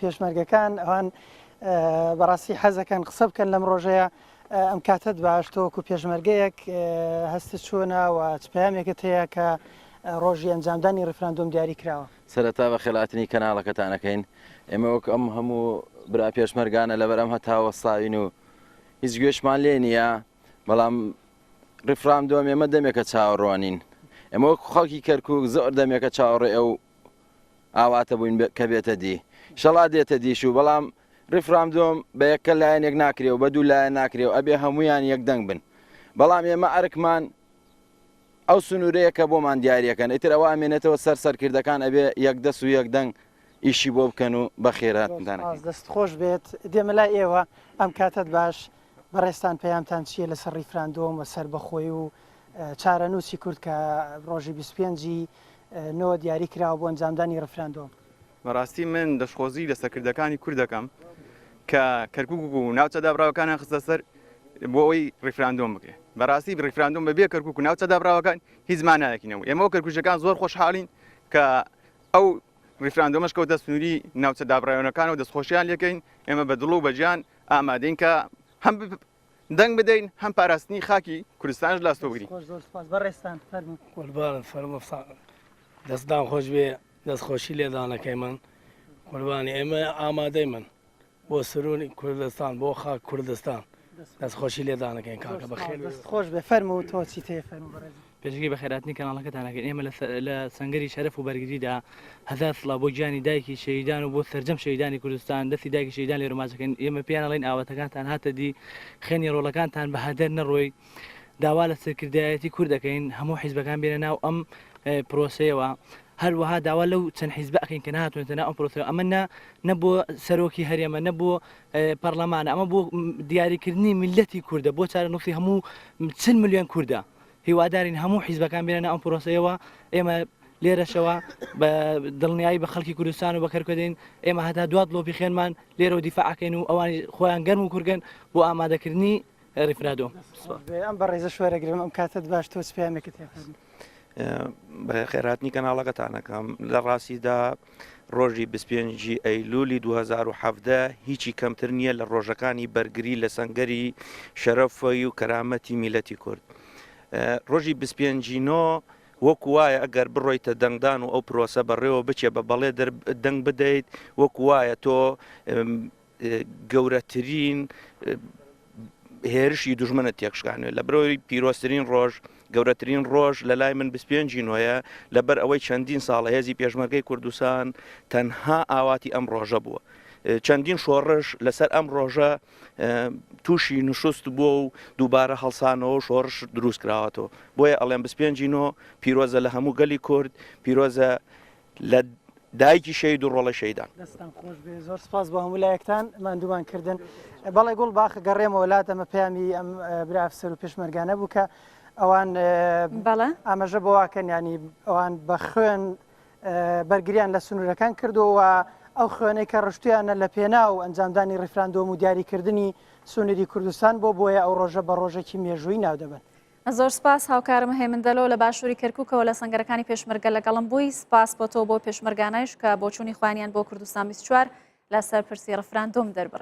پێشمەرگەکان ئەوان بەڕاستی حەزەکەن قسە بکەن لەم ڕۆژەیە ئەم کاتەت باش تۆ وەکو پێشمەرگەیەک هەستت چۆنە و چ پەیامێکت هەیە کە ڕۆژی ئەنجامدانی ڕیفراندۆم دیاری کراوە؟ سەرەتا بەخێرهاتنی کەناڵەکەتان ئەکەین ئێمە وەک ئەم هەموو برا پێشمەرگانە لەبەر ئەم هەتا وەستاوین و هیچ گوێشمان لێ نییە بەڵام ڕیفراندۆم ئێمە دەمێکە چاوەڕوانین ئێمە وەک خەڵکی کەرکک زۆر دەمێکە چاوەڕێ ئەو ئاواتە بووین کە بێتە دی شەڵا دێتە دیش و بەڵام ڕیفراندۆم بە یەکە لایەنێک ناکرێ و بە دوو لایەن ناکرێ و ئەبێ هەمویان یەک دەنگ بن بەڵام ئێمە ئەرکمان ئەو سنوورەیە کە بۆمان دیاریەکەن ئیتر ئەوە ئەمێنێتەوە سەر سەرکردەکان ئەبێ یەک دەست و یەک دەنگ ئیشی بۆ بکەن و بەخێرهاتنتان ئەکەین. دەست خۆش بێت دێمە لای ئێوە ئەم کاتەت باش بەڕێزتان پەیامتان چییە لەسەر ڕیفراندۆم و سەربەخۆی و چارەنووسی کورد کە ڕۆژی 25 ی نۆ دیاری کراوە بۆ ئەنجامدانی ڕیفراندۆم؟ بەڕاستی من دەستخۆزی لە سەرکردەکانی کورد دەکەم کە کەرکوک و ناوچە دابراوەکانیان خستە سەر بۆ ئەوەی ڕیفراندۆم بکرێت بەڕاستی ڕیفراندۆم بەبێ کەرکوک و ناوچە دابراوەکان هیچ مانایەکی نەبوو ئێمە کەرکوشەکان زۆر خۆشحاڵین کە ئەو ڕیفراندۆمەش کەوتە سنووری ناوچە دابڕاوەکان و دەستخۆشیان لێکەین ئێمە بە دڵ و بەگیان ئامادەین کە هەم دەنگ بدەین هەم پاراستنی خاکی کوردستانش لاستۆ بگرین. زۆر سپاس بەڕێزتان فەرموو. قوربانت فەرموو دەستتان خۆش بێ دەست خۆشی لێدانەکەی من قوربانی ئێمە ئامادەی من بۆ سرونی کوردستان بۆ خاک کوردستان دەست خۆشی لێدانەکەین کاکە بەخێر دەست خۆش بێ فەرموو تۆ چیت هەیە فەرموو بەڕێز. پێشگی بەخێراتنی کەناڵەکەتان ئەکەین ئێمە لە سەنگەری شەرەف و بەرگریدا هەزار سڵاو بۆ گیانی دایکی شەهیدان و بۆ سەرجەم شەهیدانی کوردستان دەستی دایکی شەهیدان لێرە ماچ ئەکەین ئێمە پێیان ئەڵێین ئاواتەکانتان هاتە دی خوێنی ڕۆڵەکانتان بە هەدەر نەڕۆی داوا لە سەرکردایەتی کورد ئەکەین هەموو حیزبەکان بێنە ناو ئەم پرۆسەیەوە هەروەها داوا لەو چەند حیزبە ئەکەین کە نهاتوونەتە ناو ئەم پرۆسەیەوە ئەمە نە نە بۆ سەرۆکی هەرێمە نە بۆ پەرلەمانە ئەمە بۆ دیاریکردنی میللەتی کوردە بۆ چارەنووسی هەموو چل ملیۆن کوردە هیوادارین هەموو حیزبەکان بێنە ناو ئەم پرۆسەیەوە ئێمە لێرەشەوە بە دڵنیایی بە خەڵکی کوردستان و بە کەرکوک دەین ئێمە هەتا دوا دڵۆپی خوێنمان لێرەوە دیفاع ئەکەین و ئەوانی خۆیان گەرم و کورگەن بۆ ئامادەکردنی ڕیفرادۆم. ئەم بەڕێزەش وەرەگرم ئەم کاتەت باش تۆ چ پەیامێکت هەیە فەرموو. بەخێرهاتنی کەناڵەکەتان ئەکەم لە ڕاستیدا ڕۆژی 25 ی ئەیلولی 2017 هیچی کەمتر نییە لە ڕۆژەکانی بەرگری لە سەنگەری شەرەفی و کەرامەتی میلەتی کورد ڕۆژی 25 ی نۆ وەکو وایە ئەگەر بڕۆیتە دەنگدان و ئەو پرۆسە بەڕێوە بچێ بە بەڵێ دەنگ بدەیت وەکو وایە تۆ گەورەترین هێرشی دوژمنت تێکشکانوێ لە برۆی پیرۆزترین ڕۆژ گەورەترین ڕۆژ لە لای من 25 نۆیە لەبەر ئەوەی چەندین ساڵە هێزی پێشمەرگەی کوردستان تەنها ئاواتی ئەم ڕۆژە بووە چەندین شۆڕش لەسەر ئەم ڕۆژە تووشی نشست بووە و دووبارە هەڵسانەوە شۆڕش دروست کراوەتەوە بۆیە ئەڵێم 25 نۆ پیرۆزە لە هەموو گەلی کورد پیرۆزە لە دایکی شەهید و ڕۆڵەی شەهیدان. دەستتان خۆش بێ زۆر سپاس بۆ هەموو لایەکتان ماندوومان کردن بەڵێ گوڵ باخ گەڕێمەوە لات ئەمە پەیامی ئەم برا ئەفسەر و پێشمەرگانە بوو کە ئەوان بەڵێ ئاماژە بۆ واکەن ینی ئەوان بە خوێن بەرگریان لە سنوورەکان کردو و ئەو خوێنەی کە ڕشتویانە لە پێناو ئەنجامدانی ڕیفراندۆم و دیاریکردنی سنووری کوردستان بۆ بۆیە ئەو ڕۆژە بە ڕۆژێکی مێژووی ناودەبەن. زۆر سپاس هاوکارم هێمن دەلۆ لە باشووری کەرکوکەوە لە سەنگەرەکانی پێشمەرگە لەگەڵم بووی سپاس بۆ تۆ بۆ پێشمەرگانەش کە بۆچوونی خۆیانیان بۆ کوردستان 24 لەسەر پرسی ڕفراندۆم دەربڕی.